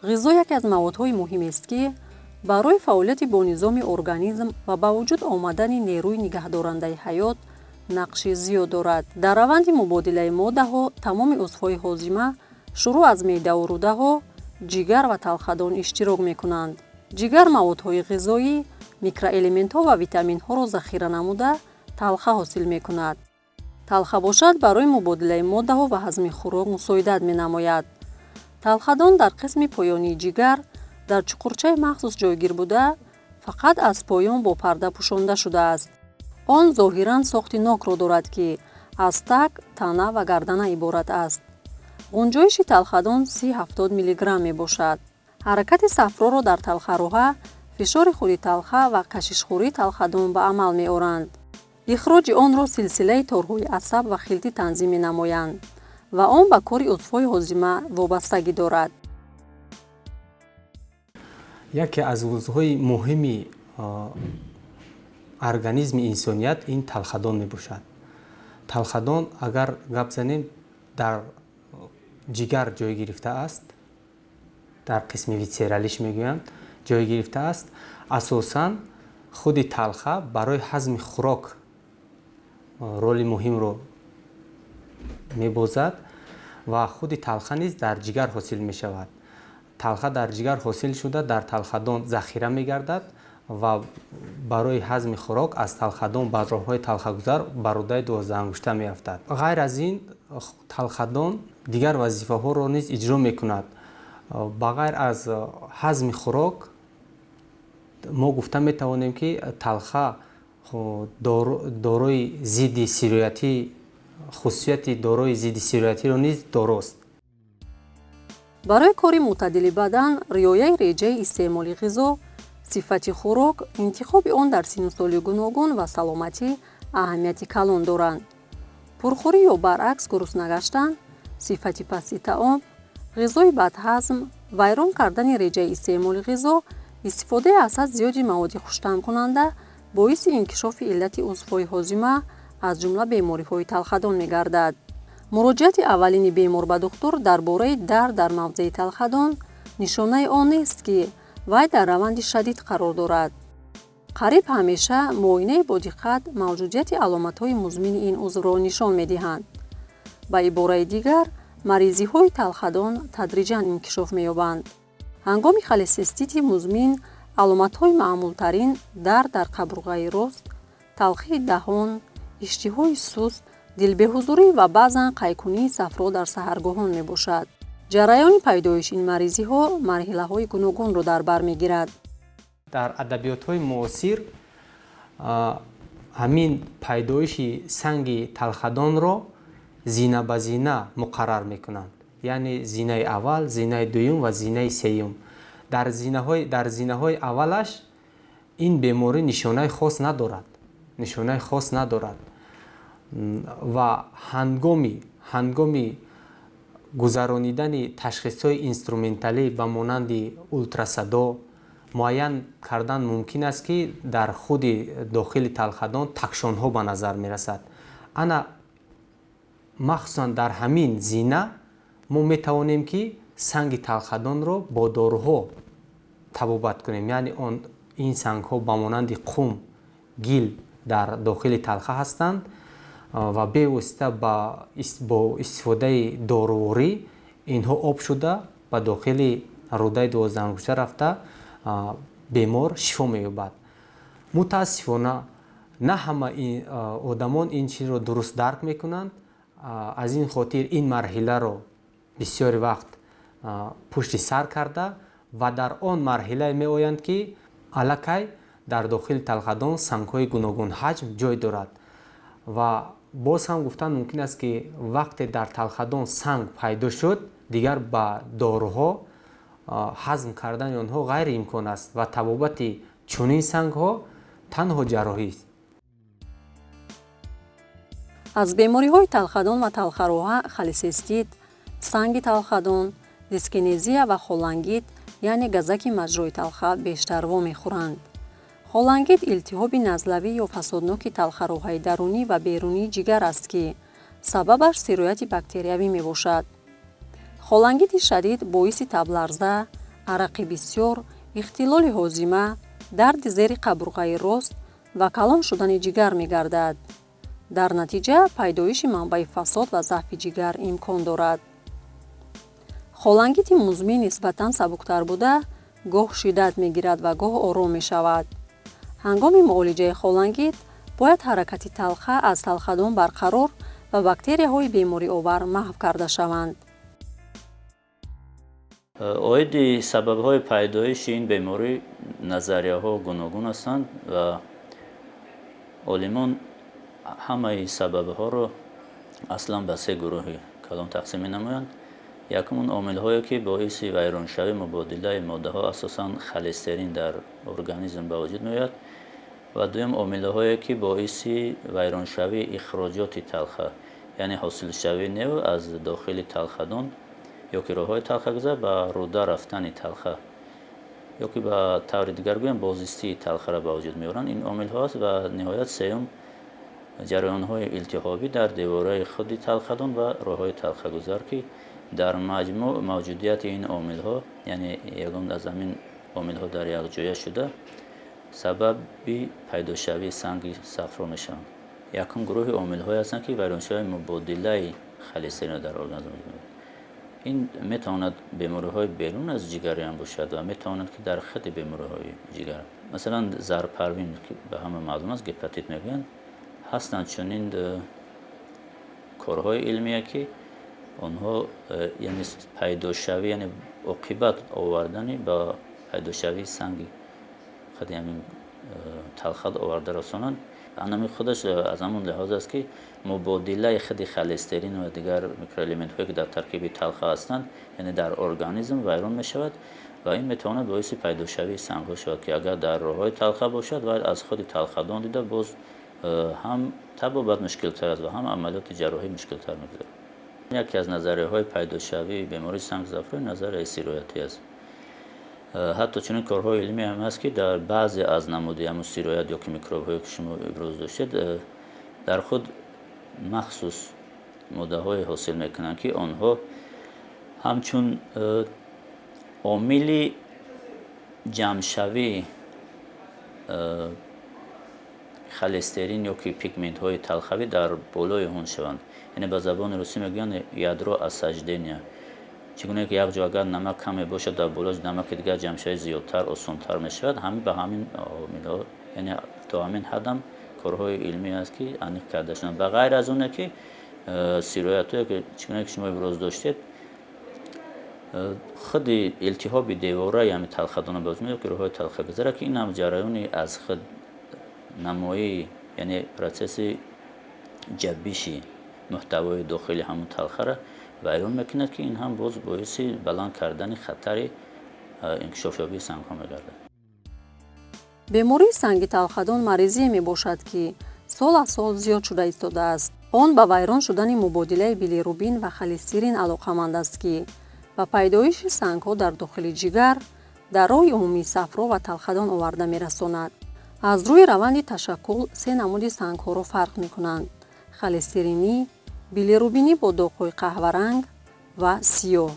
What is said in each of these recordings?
Ғизо яке аз маводҳои муҳимест, ки барои фаъолияти бонизоми организм ва ба вуҷуд омадани нерӯи нигаҳдорандаи ҳаёт нақши зиёд дорад. Дар раванди мубодилаи моддаҳо тамоми узвҳои ҳозима, шурӯъ аз меъдаву рӯдаҳо, ҷигар ва талхадон иштирок мекунанд. Ҷигар маводҳои ғизоӣ, микроэлементҳо ва витаминҳоро захира намуда, талха ҳосил мекунад. Талха бошад, барои мубодилаи моддаҳо ва ҳазми хӯрок мусоидат менамояд. Талхадон дар қисми поёнии ҷигар дар чуқурчаи махсус ҷойгир буда, фақат аз поён бо парда пӯшонда шудааст. Он зоҳиран сохти нокро дорад, ки аз таг, тана ва гардана иборат аст. Ғунҷоиши талхадон 30-70 миллиграмм мебошад. Ҳаракати сафроро дар талхароҳа фишори худи талха ва кашишхӯрии талхадон ба амал меоранд. Ихроҷи онро силсилаи торҳои асаб ва хилтӣ танзим менамоянд ва он ба кори узвҳои ҳозима вобастагӣ дорад. Яке аз узвҳои муҳими организми инсоният ин талхадон мебошад. Талхадон, агар гап занем, дар ҷигар ҷой гирифтааст, дар қисми висцералиш мегӯянд, ҷой гирифтааст. Асосан худи талха барои ҳазми хӯрок роли муҳимро мебозад ва худи талха низ дар ҷигар ҳосил мешавад. Талха дар ҷигар ҳосил шуда, дар талхадон захира мегардад ва барои ҳазми хӯрок аз талхадон ба роҳҳои талхагузар ба рӯдаи дувоздаҳангушта меафтад. Ғайр аз ин, талхадон дигар вазифаҳоро низ иҷро мекунад. Ба ғайр аз ҳазми хӯрок, мо гуфта метавонем, ки талха дорои зидди сироятӣ, хусусияти дорои зидди сироятиро низ дорост. Барои кори мӯътадили бадан риояи реҷаи истеъмоли ғизо, сифати хӯрок, интихоби он дар синну соли гуногун ва саломатӣ аҳамияти калон доранд. Пурхӯрӣ ё баръакс гурусна гаштан, сифати пасти таом, ғизои бадҳазм, вайрон кардани реҷаи истеъмоли ғизо, истифодаи аз ҳад зиёди маводи хуштаъмкунанда боиси инкишофи иллати узвҳои ҳозима, аз ҷумла бемориҳои талхадон мегардад. Муроҷиати аввалини бемор ба духтур дар бораи дард дар мавзеи талхадон нишонаи он нест, ки вай дар раванди шадид қарор дорад. Қариб ҳамеша муоинаи бодиққат мавҷудияти аломатҳои музмини ин узвро нишон медиҳанд. Ба ибораи дигар, маризиҳои талхадон тадриҷан инкишоф меёбанд. Ҳангоми холесистити музмин аломатҳои маъмултарин дард дар қабурғаи рост, талхии даҳон, иштиҳои суст, дилбеҳузурӣ ва баъзан қайкунии сафро дар саҳаргоҳон мебошад. Ҷараёни пайдоиши ин маризиҳо марҳилаҳои гуногунро дар бар мегирад. Дар адабиётҳои муосир ҳамин пайдоиши санги талхадонро зина ба зина муқаррар мекунанд, яъне зинаи аввал, зинаи дуюм ва зинаи сеюм. Дар зинаҳои аввалаш ин беморӣ нишонаи хос надорад, нишонаи хос надорад ва ҳангоми гузаронидани ташхисҳои инструменталӣ ба монанди ултрасадо муайян кардан мумкин аст, ки дар худи дохили талхадон такшонҳо ба назар мерасад. Ана махсусан дар ҳамин зина мо метавонем, ки санги талхадонро бо доруҳо табобат кунем. Яъне он ин сангҳо ба монанди қум, гил дар дохили талха ҳастанд ва бевосита бо истифодаи доруворӣ инҳо об шуда, ба дохили рӯдаи дувоздаҳангушта рафта, бемор шифо меёбад. Мутаассифона, на ҳама одамон ин чизро дуруст дарк мекунанд. Аз ин хотир ин марҳиларо бисёри вақт пушти сар карда ва дар он марҳилае меоянд, ки аллакай дар дохили талхадон сангҳои гуногунҳаҷм ҷой дорад. Ва боз ҳам гуфтан мумкин аст, ки вақте дар талхадон санг пайдо шуд, дигар ба доруҳо ҳазм кардани онҳо ғайриимкон аст ва табобати чунин сангҳо танҳо ҷарроҳист. Аз бемориҳои талхадон ва талхароҳа холесистит, санги талхадон, дискинезия ва холангит, яъне газаки маҷрои талха бештар вомехӯранд. Холангит илтиҳоби назлавӣ ё фасодноки талхароҳаи дарунӣ ва берунии ҷигар аст, ки сабабаш сирояти бактериявӣ мебошад. Холангити шадид боиси табларза, Арақи бисёр, ихтилоли ҳозима, дарди зери қабурғаи рост ва калон шудани ҷигар мегардад. Дар натиҷа пайдоиши манбаи фасод ва заъфи ҷигар имкон дорад. Холангити музмин нисбатан сабуктар буда, гоҳ шиддат мегирад ва гоҳ ором мешавад. Ҳангоми муолиҷаи холангит бояд ҳаракати талха аз талхадон барқарор ва бактерияҳои бемориовар маҳв карда шаванд. Оиди сабабҳои пайдоиши ин беморӣ назарияҳо гуногун ҳастанд ва олимон ҳамаи сабабҳоро аслан ба се гурӯҳи калон тақсим менамоянд. Якум, он омилҳое, ки боиси вайроншавии мубодилаи моддаҳо, асосан холестерин, дар организм ба вуҷуд меояд, ва дуюм, омилҳое, ки боиси вайроншавии ихроҷоти талха, яъне ҳосилшавии нев аз дохили талхадон ё ки роҳҳои талхагузар ба рӯда рафтани талха, ё ки ба таври дигар гӯям, бозистии талхаро ба вуҷуд меоранд, ин омилҳо аст, ва ниҳоят сеюм, ҷараёнҳои илтиҳобӣ дар девораи худи талхадон ва роҳҳои талхагузар, ки дар маҷмӯъ мавҷудияти ин омилҳо, яъне ягон аз ҳамин омилҳо дар якҷоя шуда, сабаби пайдошавии санги сафро мешаванд. Якум гурӯҳи омилҳое ҳастанд, ки вайроншавии мубодилаи холестеринро дар организм меоранд. Ин метавонад бемориҳои берун аз ҷигариам бошад ва метавонад, ки дар худи бемориҳои ҷигар, масалан зарпарвин, ки ба ҳама маълум аст, гепатит мегӯянд. Ҳастанд чунин корҳои илмие, ки онҳо яъне пайдошавӣ, яъне оқибат овардани ба пайдошавии санги худи ҳамин талхад оварда расонанд. Анами худаш аз ҳамон лиҳоз аст, ки мубодилаи худи холестерин ва дигар микроэлементҳое, ки дар таркиби талха ҳастанд, яъне дар организм вайрон мешавад ва ин метавонад боиси пайдошавии сангҳо шавад, ки агар дар роҳҳои талха бошад ва аз худи талхадон дида, боз ҳам табобат мушкилтар аст ва ҳам амалиёти ҷарроҳӣ мушкилтар мегузарад. Яке аз назарияҳои пайдошавии бемории санги сафро назарияи сироятӣ аст. Ҳатто чунин корҳои илмӣ ҳам ҳаст, ки дар баъзе аз намуди ҳамун сироят ё ки микробҳое, ки шумо иброз доштед, дар худ махсус моддаҳое ҳосил мекунанд, ки онҳо ҳамчун омили ҷамъшавии холестерин ё ки пигментҳои талхавӣ дар болои ҳун шаванд, яъне ба забони русӣ мегӯянд ядро осаждения. Чӣ гуна ки як ҷо агар намак каме бошад, дар болои намаки дигар ҷамъшавӣ зиёдтар, осонтар мешавад, ҳамин ба ҳамин омилҳо, яъне то ҳамин ҳаддам корҳои илмӣ аст, ки аниқ карда шуданд. Ба ғайр аз оне ки сироятҳое, ки чӣ гуна ки шумо иброз доштед, худи илтиҳоби девораи ҳамин талхадона ба вуҷуд меояд, ки роҳҳои талхагузара, ки ин ҳам ҷараёни аз худ намоӣ, яъне процесси ҷаббиши муҳтавои дохили ҳамун талхара вайрон мекунад, ки ин ҳам боз боиси баланд кардани хатари инкишофёбии сангҳо мегардад. Бемории санги талхадон маризие мебошад, ки сол аз сол зиёд шуда истодааст. Он ба вайрон шудани мубодилаи билирубин ва холестерин алоқаманд аст, ки ба пайдоиши сангҳо дар дохили ҷигар, дар роҳи умумии сафро ва талхадон оварда мерасонад. Аз рӯи раванди ташаккул се намуди сангҳоро фарқ мекунанд: холестеринӣ, билирубинӣ бо доғҳои қаҳваранг ва сиёҳ.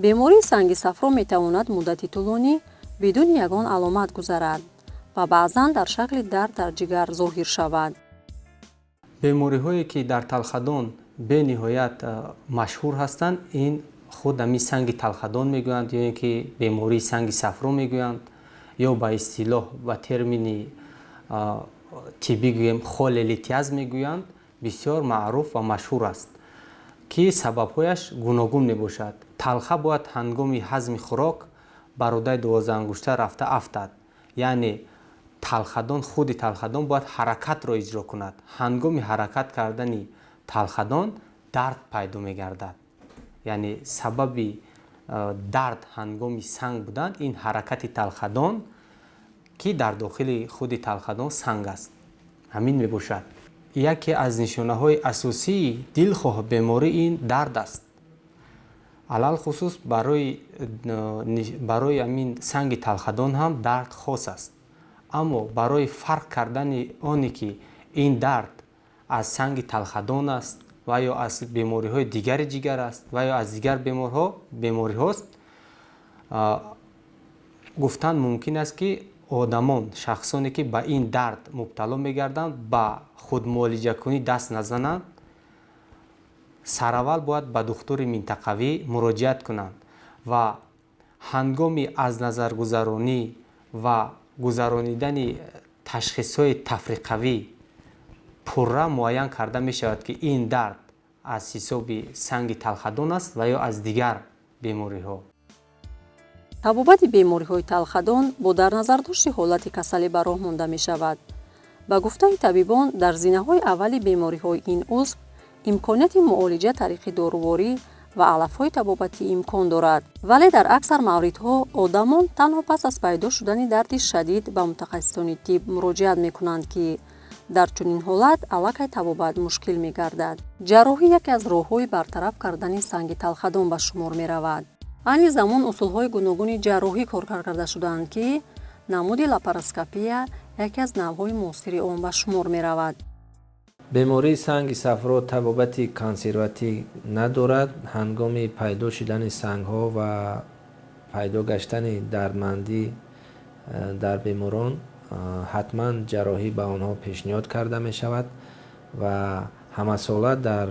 Бемории санги сафро метавонад муддати тӯлонӣ бидуни ягон аломат гузарад ва баъзан дар шакли дард дар ҷигар зоҳир шавад. Бемориҳое, ки дар талхадон бениҳоят машҳур ҳастанд, ин худ ҳамин санги талхадон мегӯянд ё ин ки бемории санги сафро мегӯянд, ё ба истилоҳ, ба термини тиббӣ гӯем, холелитиаз мегӯянд, бисёр маъруф ва машҳур аст, ки сабабҳояш гуногун мебошад. Талха бояд ҳангоми ҳазми хӯрок ба рӯдаи дувоздаҳангушта рафта афтад, яъне талхадон, худи талхадон бояд ҳаракатро иҷро кунад. Ҳангоми ҳаракат кардани талхадон дард пайдо мегардад, яъне сабаби дард ҳангоми санг будан ин ҳаракати талхадон, ки дар дохили худи талхадон санг аст, ҳамин мебошад. Яке аз нишонаҳои асосии дилхоҳ беморӣ ин дард аст. Алалхусус барои ҳамин санги талхадон ҳам дард хос аст, аммо барои фарқ кардани оне, ки ин дард аз санги талхадон аст ва ё аз бемориҳои дигари ҷигар аст ва ё аз дигар бемориҳост. Гуфтан мумкин аст, ки одамон, шахсоне ки ба ин дард мубтало мегарданд, ба худмуолиҷакунӣ даст назананд. Сараввал бояд ба духтури минтақавӣ муроҷиат кунанд ва ҳангоми аз назаргузаронӣ ва гузаронидани ташхисҳои тафриқавӣ пурра муайян карда мешавад, ки ин дард аз ҳисоби санги талхадон аст ва ё аз дигар бемориҳо. Табобати бемориҳои талхадон бо дар назардошти ҳолати касалӣ ба роҳ монда мешавад. Ба гуфтаи табибон, дар зинаҳои аввали бемориҳои ин узв имконияти муолиҷа тариқи доруворӣ ва алафҳои табобатӣ имкон дорад, вале дар аксар мавридҳо одамон танҳо пас аз пайдо шудани дарди шадид ба мутахассисони тиб муроҷиат мекунанд, ки дар чунин ҳолат аллакай табобат мушкил мегардад. Ҷарроҳӣ яке аз роҳҳои бартараф кардани санги талхадон ба шумор меравад. Айни замон усулҳои гуногуни ҷарроҳӣ коркард карда шудаанд, ки намуди лапароскопия яке аз навъҳои муосири он ба шумор меравад. Бемории санги сафро табобати консерватӣ надорад. Ҳангоми пайдо шудани сангҳо ва пайдо гаштани дардмандӣ дар беморон ҳатман ҷарроҳӣ ба онҳо пешниҳод карда мешавад ва ҳамасола дар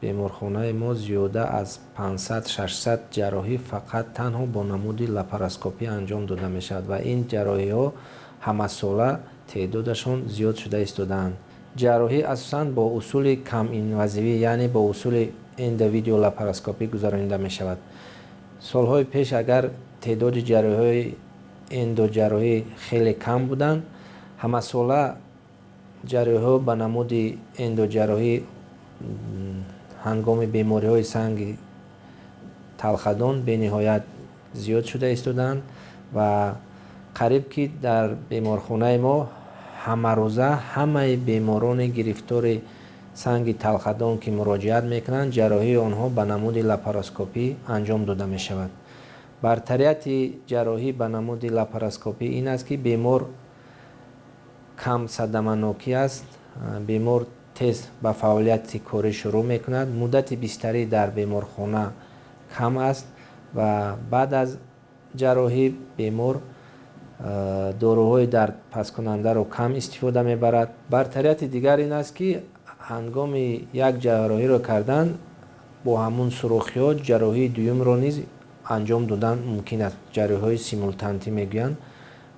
беморхонаи мо зиёда аз 500-600 ҷарроҳӣ фақат танҳо бо намуди лапароскопӣ анҷом дода мешавад ва ин ҷарроҳиҳо ҳамасола теъдодашон зиёд шуда истодаанд. Ҷарроҳӣ асосан бо усули каминвазивӣ, яъне бо усули эндовидеолапароскопӣ гузаронида мешавад. Солҳои пеш агар теъдоди ҷарроҳиҳои эндоҷарроҳӣ хеле кам буданд, ҳамасола ҷарроҳиҳо ба намуди эндоҷарроҳӣ ҳангоми бемориҳои санги талхадон бениҳоят зиёд шуда истодаанд ва қариб ки дар беморхонаи мо ҳамарӯза ҳамаи беморони гирифтори санги талхадон, ки муроҷиат мекунанд, ҷарроҳии онҳо ба намуди лапароскопӣ анҷом дода мешавад. Бартарияти ҷарроҳӣ ба намуди лапароскопӣ ин аст, ки бемор кам садаманокӣ аст, бемор тез ба фаъолияти корӣ шурӯъ мекунад, муддати бистарӣ дар беморхона кам аст ва баъд аз ҷарроҳӣ бемор доруҳои дардпасткунандаро кам истифода мебарад. Бартарияти дигар ин аст, ки ҳангоми як ҷарроҳиро кардан бо ҳамун сурохиҳо ҷарроҳии дуюмро низ анҷом додан мумкин аст. Ҷарроҳиҳои симултантӣ мегӯянд.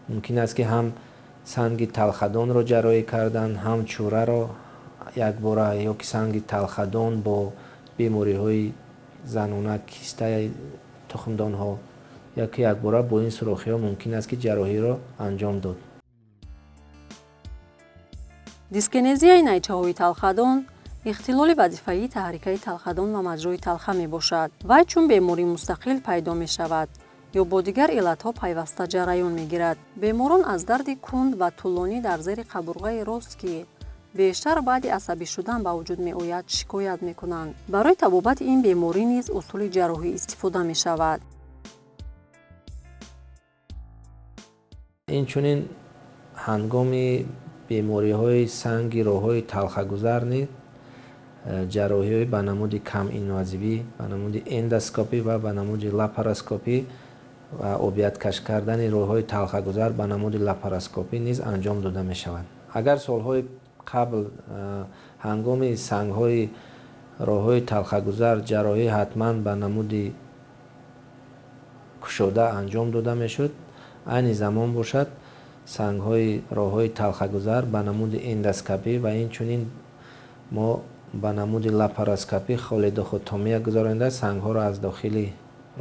Мумкин аст, ки ҳам санги талхадонро ҷарроҳӣ кардан, ҳам чӯраро якбора ё ки санги талхадон бо бемориҳои занона, кистаи тухмдонҳо, яки якбора бо ин сурохиҳо мумкин аст, ки ҷарроҳиро анҷом дод. Дискинезияи найчаҳои талхадон ихтилоли вазифаии таҳрикаи талхадон ва маҷрои талха мебошад. Вай чун бемории мустақил пайдо мешавад ё бо дигар иллатҳо пайваста ҷараён мегирад. Беморон аз дарди кунд ва тӯлонӣ дар зери қабурғаи рост, ки бештар баъди асабӣ шудан ба вуҷуд меояд, шикоят мекунанд. Барои табобати ин беморӣ низ усули ҷарроҳӣ истифода мешавад. Инчунин ҳангоми бемориҳои санги роҳҳои талхагузар низ ҷарроҳиҳои ба намуди каминвазивӣ, ба намуди эндоскопӣ ва ба намуди лапароскопӣ ва обияткаш кардани роҳҳои талхагузар ба намуди лапароскопӣ низ анҷом дода мешавад. Агар солҳои қабл ҳангоми сангҳои роҳҳои талхагузар ҷарроҳӣ ҳатман ба намуди кушода анҷом дода мешуд, айни замон бошад, сангҳои роҳҳои талхагузар ба намуди эндоскопӣ ва инчунин мо ба намуди лапароскопӣ холедохотомия гузаронида, сангҳоро аз дохили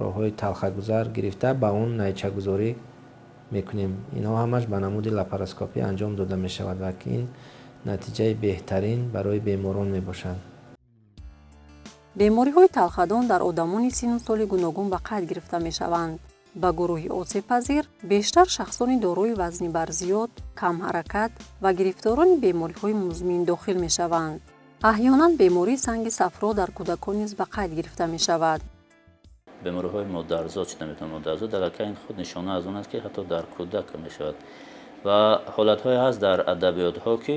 роҳҳои талхагузар гирифта, ба он найчагузорӣ мекунем. Инҳо ҳамаш ба намуди лапароскопӣ анҷом дода мешавад ва ин натиҷаи беҳтарин барои беморон мебошад. Бемориҳои талхадон дар одамони синну соли гуногун ба қайд гирифта мешаванд. Ба гурӯҳи осебпазир бештар шахсони дорои вазни барзиёд, камҳаракат ва гирифторони бемориҳои музмин дохил мешаванд. Аҳёнан бемории санги сафро дар кӯдакон низ ба қайд гирифта мешавад. Бемориҳои модарзод чӣ наметавонад? Модарзод дар ҳақиқат ин худ нишона аз он аст, ки ҳатто дар кӯдак мешавад ва ҳолатҳое ҳаст дар адабиётҳо, ки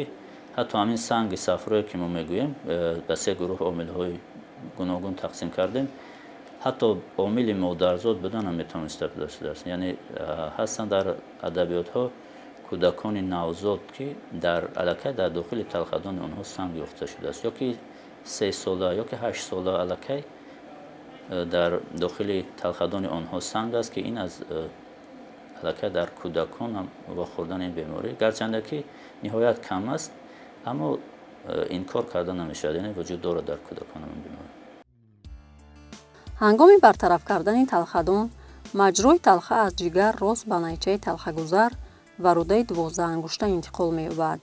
ҳатто ҳамин санги сафрое, ки мо мегӯем, ба се гурӯҳ омилҳои гуногун тақсим кардем. Ҳатто омили модарзод будан ҳам метавониста шудааст. Яъне ҳастанд дар адабиётҳо кӯдакони навзод, ки дар аллакай дар дохили талхадони онҳо санг ёфта шудааст, ё ки 3 сола, ё ки 8 сола аллакай дар дохили талхадони онҳо санг аст, ки ин аз аллакай дар кӯдакон ҳам вохӯрдани ин беморӣ, гарчанде ки ниҳоят кам аст, аммо инкор карда намешавад, яъне вуҷуд дорад дар кӯдакон ин беморӣ. Ҳангоми бартараф кардани талхадон маҷрои талха аз ҷигар рост ба найчаи талхагузар ва рӯдаи дувоздаҳангушта интиқол меёбад.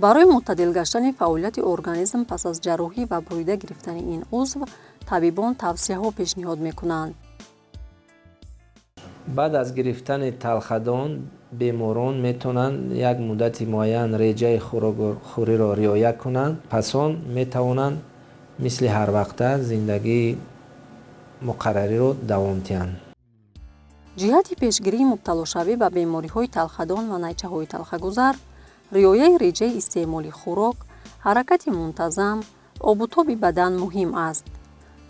Барои мӯътадил гаштани фаъолияти организм пас аз ҷарроҳӣ ва бурида гирифтани ин узв табибон тавсияҳо пешниҳод мекунанд. Баъд аз гирифтани талхадон беморон метавонанд як муддати муайян реҷаи хӯрокхӯриро риоя кунанд. Пас он метавонанд мисли ҳарвақта зиндагии муқаррариро давом диҳанд. Ҷиҳати пешгирии мубталошавӣ ба бемориҳои талхадон ва найчаҳои талхагузар риояи реҷаи истеъмоли хӯрок, ҳаракати мунтазам, обутоби бадан муҳим аст.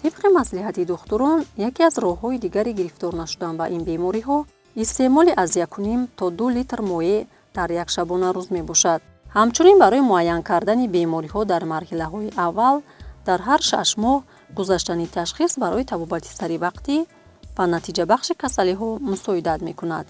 Тибқи маслиҳати духтурон, яке аз роҳҳои дигари гирифтор нашудан ба ин бемориҳо истеъмоли аз 1,5 то 2 литр моеъ дар як шабонарӯз мебошад. Ҳамчунин барои муайян кардани бемориҳо дар марҳилаҳои аввал дар ҳар 6 моҳ гузаштани ташхис барои табобати саривақтӣ ва натиҷабахши касалиҳо мусоидат мекунад.